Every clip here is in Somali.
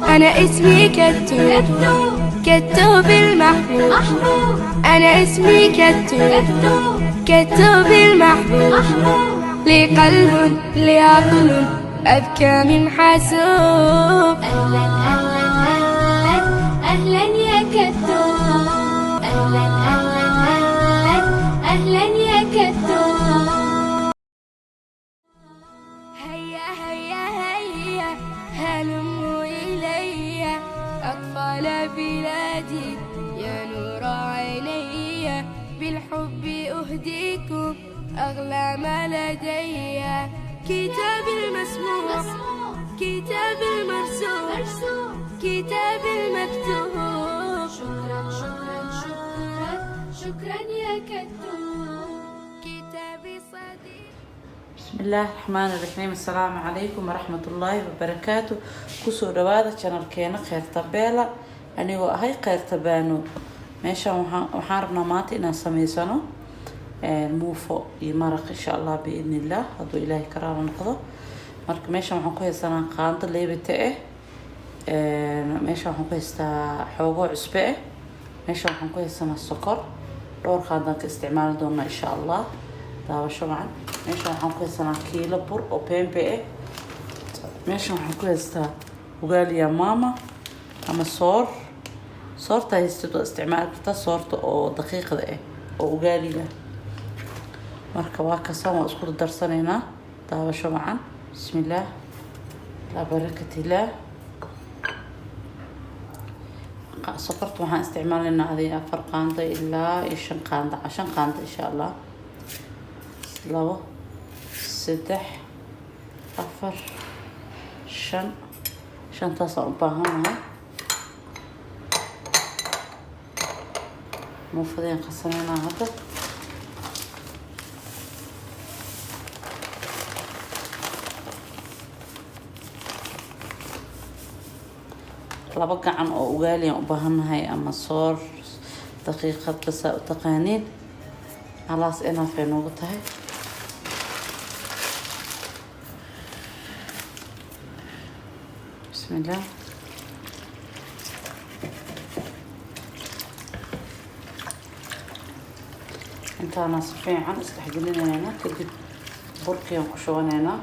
أنا اسمي كتوب، كتوب المحبوب. أنا اسمي كتوب، كتوب المحبوب. لي قلب، لي عقل أذكى من حاسوب. أهلا أهلا أهلا أهلا يا كتوب، أهلا أهلا أهلا أهلا يا كتوب. هيا هيا هيا هلموا إلي، أطفال بلادي يا نور عيني، بالحب أهديكم أغلى ما لدي. كتاب المسموع، كتاب المرسوم، كتاب المكتوب. شكرا شكرا شكرا شكرا يا كتوب. كتابي صديق. Bismi illaahi raxmaani raxiim. Assalaamu calaykum waraxmatullaahi wabarakaatu. Kusoo dhawaada channelkeena Kheyrta Beela, anigoo ahay Kheyrta Baano. Meeshaan waxaan rabnaa maanta inaan sameysano muufo iyo maraq, insha Allah, biidni illaah, hadduu Ilaahay karaalo noqdo. Marka meeshaan waxaan ku haysanaa qaando leebite ah, meeshaan waxaan ku haystaa xoogoo cusbe ah, meeshaan waxaan ku haysanaa sokor, dhowr qaandaan ka isticmaali doonaa, insha Allah. Daawasho wacan. Meeshaan waxaan ku haysanaa kiilo bur oo pembe ah, meeshaan waxaan ku haystaa ugaaliya mama ama soor. Soorta haystid waa isticmaali kartaa, soorta oo daqiiqda ah oo ugaaliga. Marka waa kasan, waa isku darsanaynaa. Daawasho wacan. Bismillaah, laa barakatillaah. Sokorta waxaan isticmaalaynaa adiga 4 qaando ilaa iyo 5 qaando, 5 qaando, insha Allah. 2, 3, 4, 5, shantaasaan u baahanahay. Muufadeen qasanaynaa hadda. 2 gacan oo ugaaliyan u baahannahay ama soor daqiiqad basaa u taqaaniin. Halaas enough ay noogu tahay. Bismillaah. Intaana si fiican isdhexgelinaynaa, kadib burkiaan ku shubanaynaa.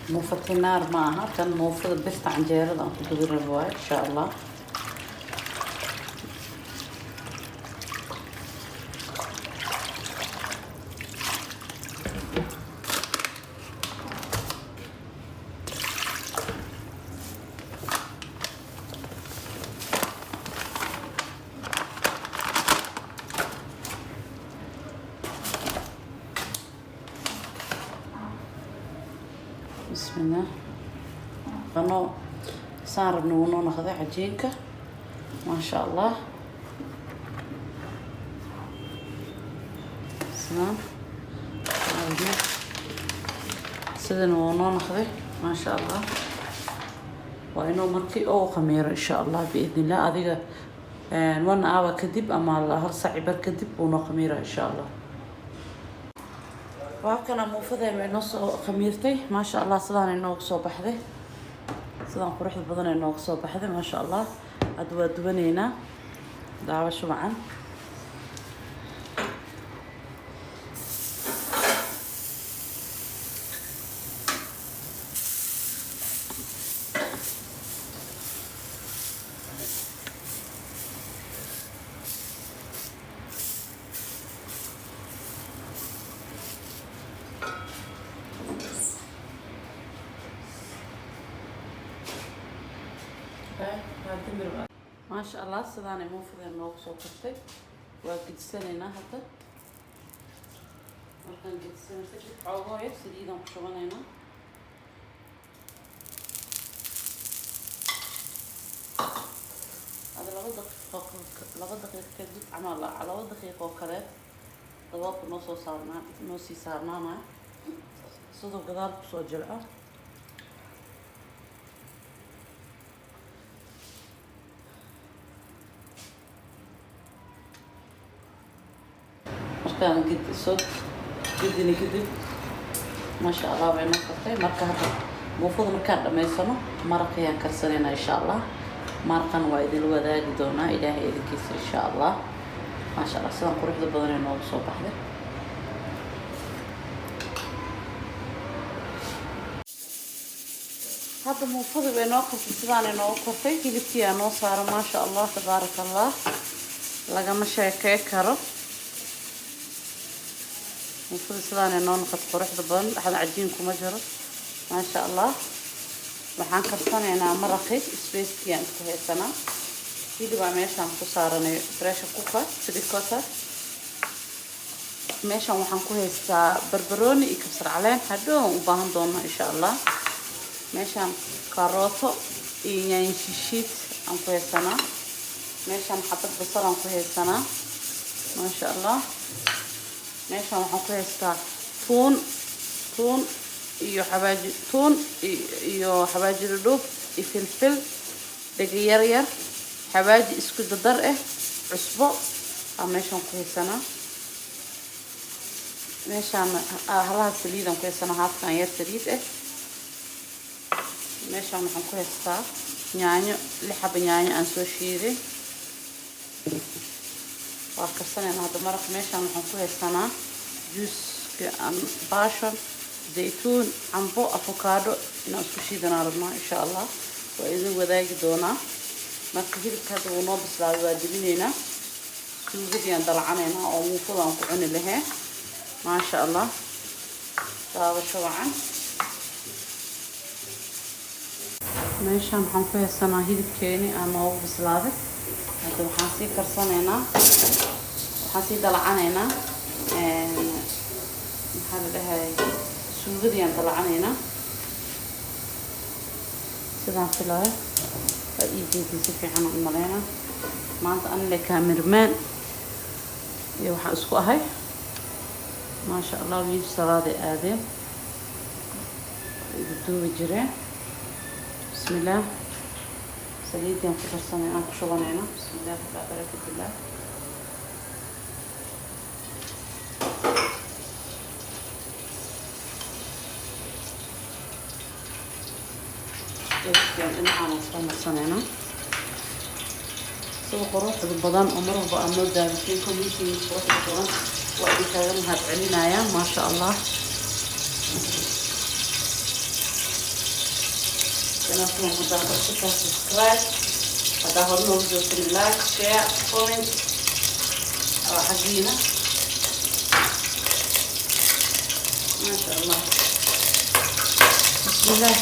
Muufati naar ma aha tan, muufada birta canjeerada aan ku dubi rabo waayo, insha Allah. Bismillah. Anoo saan rabna wuu noo noqday cajiinka, maasha Allah. Sidaan aragna, sidana wuu noo noqday, maasha Allah. Waa inuu markii oo khamiiro, insha Allah, biidn illah, adiga 1 hour kadib ama hal saac bar kadib wuu noo khamiira, insha Allah. Waa kana muufadeen way noo soo khamiirtay, maasha Allah. Sidaan inoogu soo baxday, sidaan quruxda badan ay noogu soo baxday, maasha Allah. Hadda waa dubanaynaa. Daawasho wacan. Maasha Allah, sidaanay muufadeen noogu soo kortay. Waa gedisanaynaa hadda. Markaan gedisana kadib, xoogoo yar saliidaan ku shubanaynaa. Hada 2 daqiiqo, 2 daqiiqo kadib camal, 2 daqiiqo oo kale daboolka noo soo saarnaa, noo sii saarnaanaya, siduu gadaal kusoo jilco. Markaan soo gedina kadib, Maasha Allah, way noo kartay. Marka hadda muufada markaan dhammaysano, maraq ayaan karsanaynaa insha Allah. Maraqan waa idinla wadaagi doonaa, Ilaahay idinkiisa, insha Allah. Maasha Allah, sidaan quruxda badan ee noogu soo baxday. Hadda muufada way noo kartay, sidaanay noogu kartay. Hilibkii aa noo saara. Maasha Allah, tabaaraka Allah, lagama sheekey karo. Muufada sidaanay noo noqotay quruxda badan, dhexda cajiin kuma jiro. Maasha Allah, waxaan karsanaynaa maraqi. Spacekii aan isku haysanaa. Hilibaa meeshaan ku saaranay pressure cooker 3/4. Meeshaan waxaan ku haystaa barbarooni iyo kabsar caleen, hadhow u baahan doona insha Allah. Meeshaan karooto iyo yaanyo shishiid aan ku haysanaa. Meeshaan xabad basal aan ku haysanaa. Maasha Allah, meeshaan waxaan ku haystaa tuun iyo xawaaji, tuun iyo xawaaji dhudhuub iyo filfil dhega yar yar, xawaaji isku dadar ah, cusbo aa meeshaan ku haysanaa. Meeshaan halaha saliid aan ku haysanaa, haafkan yar saliid ah. Meeshaan waxaan ku haystaa yaanyo, lix xaba yaanyo aan soo shiiday. Waa karsanaynaa hadda maraq. Meeshaan waxaan ku haysanaa juuska aan passion, zaytuun, cambo, avocado inaan isku shiidanaa rabnaa insha Allah. Waa idin wadaagi doonaa. Marka hilibka hadda wuu noo bislaaday, waa debinaynaa. Suugadii aan dalacanaynaa oo muufada aan ku cuni laheen. Maasha Allah, daawasho wacan. Meeshaan waxaan ku haysanaa hilibkeeni aa noogu bislaaday. Hadda waxaan sii karsanaynaa, waxaan sii dalacanaynaa, maxaa la dhahay, suugadii aan dalacanaynaa. Sidaan filaayo waa ii jeedin, si fiican u maleynaa. Maanta anile cameraman iyo waxaan isku ahay. Maasha Allah, wiil salaaday aadeen, igu duubi jireen. Bismillaah, saliidian ku darsanay, aan ku shubanayna. Bismillaah, calaa barakatillah. Dhinacaan soo marsanaynaa. Sida quruxda badan oo mar walba aad noo daawateen, communitiga quruxda badan, waa idinkaaga mahad celinayaa. Maasha Allah, subscribe haddaa hore noogu joogtan, like, share, comment waa xaggiina. Maasha Allah, bismillaah.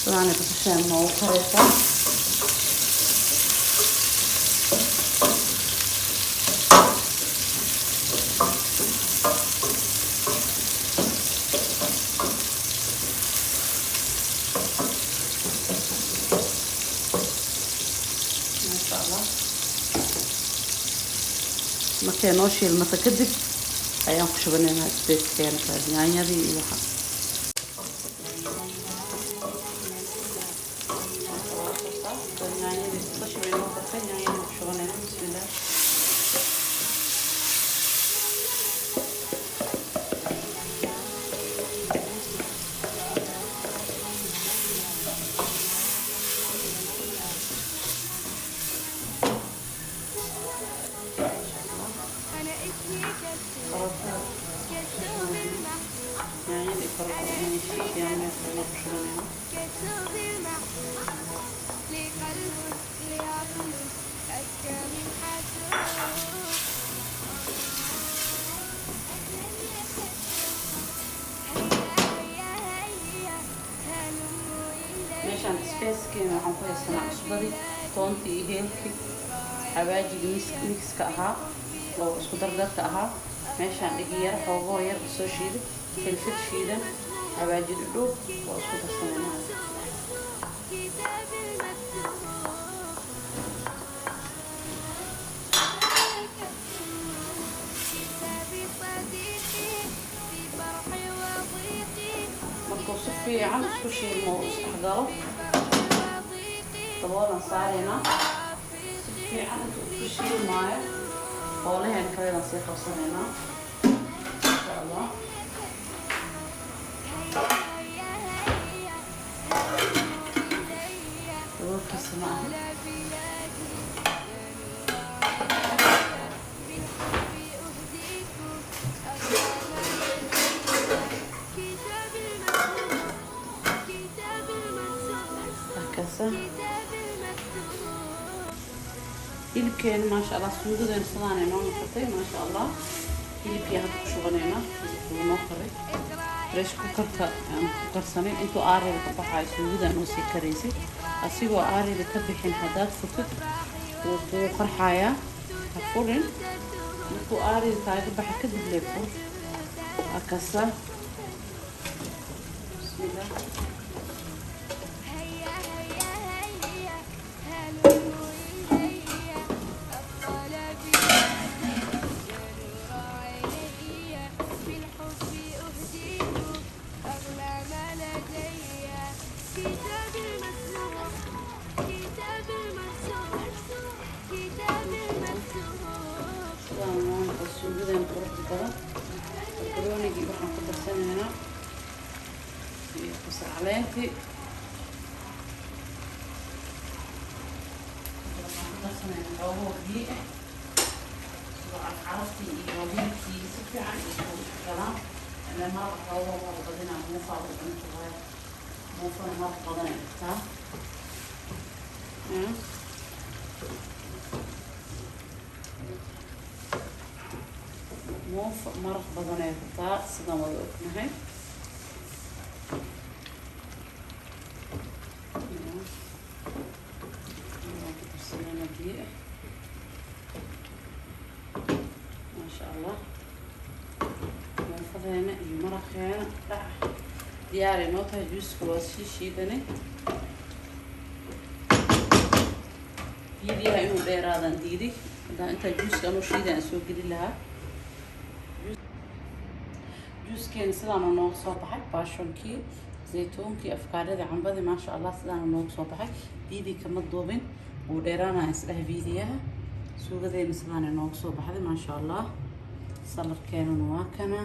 Sidaanay basashaan noogu karaysaa. Maasha Allah, markay noo shiilmata kadib ayaan ku shubanaynaa spackeena yaanyadii iyo waxa. Yaanyadii basasha bay noo kartay, yaanyadii ku shubanaynaa. Bismillah. أنا اسمي كتوم، كتوم المحبوب. Yaanyadii karootadii yaanyada ku shubanaynaa. كتوم المحبوب، لي قلب لي عقل أذكى من حاسوب. هيا هيا هيا هلموا إلي. Meeshaan spacekeena waxaan ku haysanaa cusbadii, toontii iyo heelkii, xawaajigii mixka ahaa oo isku dardarka ahaa. Meeshaan dhigi yar xoogoo yar soo shiiday, filfil shiidan, xawaaji dhudhuub, waa isku darsanaynaa. كتاب المكتوب. si fiican isku shiilmo oo isdhexgalo. Daboolan saaraynaa si fiican intuu isku shiilmaayo. Hoolaheen kaleedaan sii qabsanaynaa, insha Allah. هيا هيا هلموا إلي. Daboolkiisa ma aha. أطفال بلادي يا نور عيني، بالحب أهديكم أغلى ما لدي. كتاب المكتوب، كتاب المكتوب، Markaasa كتاب المكتوب. Hilibkeena, maasha Allah, suugadeena sidaanay noo noqotay, maasha Allah. Hilibkii hadda ku shubanaynaa. Hilibka wuu noo karay. Pressure cookerka aan ku karsanin intuu aarida ka baxaayo, suugadan oo sii karaysay. Asigoo aarida ka bixin haddaad furtid, wuu kuu qarxayaa. Ha furin. Markuu aarida kaaga baxa kadib lee fur. Waa. Bismillah. هيا هيا هيا هلموا إلي، أطفال بلادي يا نور عيني، بالحب أهديكم أغلى ما لدي. كتاب المكتوب، كتاب المكتوب، كتاب المكتوب. Sidaan noo noqo suugadan quruxda badan. Barbaroonigii waxaan ku darsanaynaa iyo kabsar caleentii. Waxaan ku darsanaynaa xoogoo biyo ah sidoo carcaraftii iyo hilibkii si fiican isku galaan. Ilaa maraq xoogoo waa badinaa, muufaa u cunto waaye. Muufana maraq badan ay dhigtaa. Muufa maraq badan ay rabtaa, sidaan wada ognahay. Waan ku darsanayna biyo ah, maasha Allah. Muufadeena iyo maraqeena dhac diyaaray noo tahay. Juuska waa sii shiidanay. Biyaha inuu dheeraadaan diiday. Haddaan intaa juuska anuu shiidan aan soo gelin lahaa. Juuskeena sidaana nooga soo baxay, passionkii, zaytuunkii, afkaadhadii, cambadii, maasha Allah, sidaana nooga soo baxay. Biyadii kama duubin, wuu dheeraanaya isdhaha biidiyaha. Suugadeena sidaana nooga soo baxday, maasha Allah. Saladkeenana waa kana,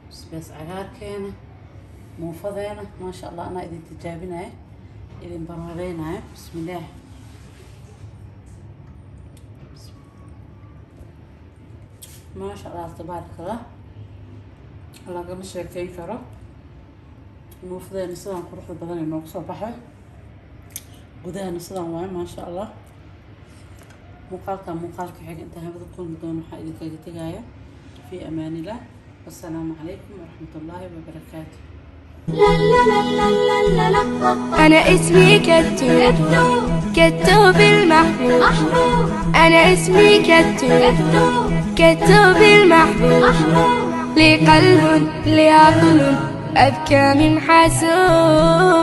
basbaas cagaarkeena, muufadeena, maasha Allah. Anaa idin tijaabinaya, idin barwareynaya. Bismillaah. Maasha Allah, tabaaraka Allah, lagama sheekeyn karo. Muufadeena sidaan quruxda badan ay nooga soo baxay. Gudahana sidaan waaye, maasha Allah. Muuqaalka muuqaalka xiga intaan hawada kulmi doono, waxaa idinkaga tegaya fi amaanillah. Wassalaamu calaykum waraxmatullaahi wabarakaatu. أنا اسمي كتو، كتو بالمحبوب. أنا اسمي كتو، كتو بالمحبوب. لي قلب، لي عقل أذكى من حاسوب.